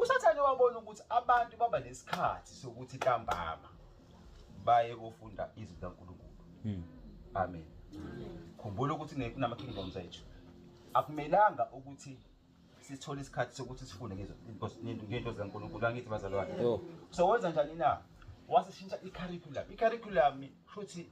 Usathane wabona ukuthi abantu baba nesikhathi sokuthi ntambama baye kofunda izwi likaNkulunkulu. Amen. Khumbula ukuthi kunama kingdoms ethu. Akumelanga ukuthi sithole isikhathi sokuthi sifunde ngento zikaNkulunkulu, angithi bazalwane? Yo. So wenza njani na? Wasishintsha i-curriculum. I-curriculum futhi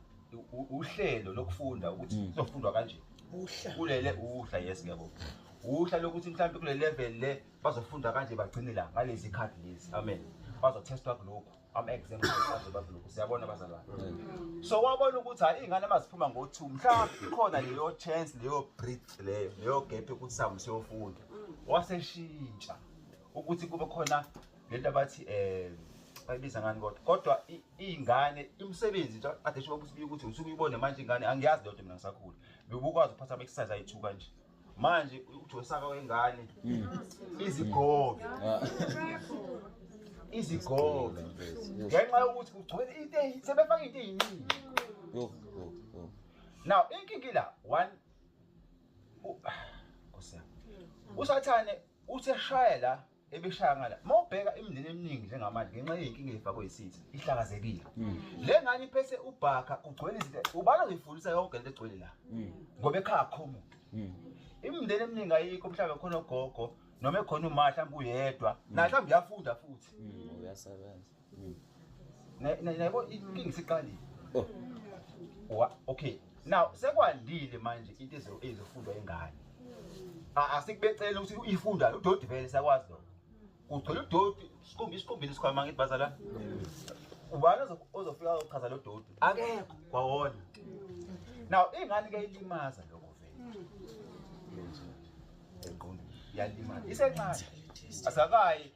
uhlelo lokufunda ukuthi kuzofundwa kanje. Uhla. Kulele uhla, yes, ngiyabonga. Uhla lokuthi mhlawumbe kule level le bazofunda kanje, bagcine la ngalezi khadi lezi. Amen. Bazothestwa kulokhu, ama-exam azoba kulokhu. Siyabona bazalwane? So wabona ukuthi hayi, iy'ngane maziphuma ngo-2, mhlawumbe ikhona leyo chance, leyo breath, leyo gap yokuthi sihambe siyofunda. Waseshintsha ukuthi kube khona lento abathi bayibiza ngani, kodwa iy'ngane imisebenzi nje ade sho ukuthi ukuthi usuke uyibone manje ingane. Angiyazi leyo nto mina ngisakhula, bebukwazi ukuphatha ama-exercise ayi-2 kanje. Manje uthi wesaka wengane izigobe izigobe ngenxa yokuthi kugcwele into sebefaka into ey'ningi. Yo, yo, yo. Now inkinga la one, Nkosi yami, usathane uthe shaya la ebeshaya ngala. Mawubheka imindeni eminingi njengamanje, ngenxa yey'nkinga ey'fakwe yisithi, ihlakazekile. Le ngane iphethe ubhaka, kugcwele izinto. Ubani ozoyifundisa yonke lento egcwele la? Ngoba ekhaya akukho muntu. Imindeni eminingi ayikho, mhlawumbe khona ogogo noma ekhona uma mhlawumbe uyedwa naye, mhlawumbe uyafunda futhi. Uyasebenza. Nayebo inkinga isiqalile. Oh. Okay, now sekwandile manje into ezofundwa ingane. Asikubecela ukuthi ifunda udoti, vele siyakwazi lokho. Kugcwele udoti, siqumbi isiqumbile isikhwama, ngithi bazalwane. Ubani ozofika uchaza lo doti? Akekho kwawona. Now ingane ke ilimaza lokho vele. Eqonde yalimaza. Isencane. Asakayi.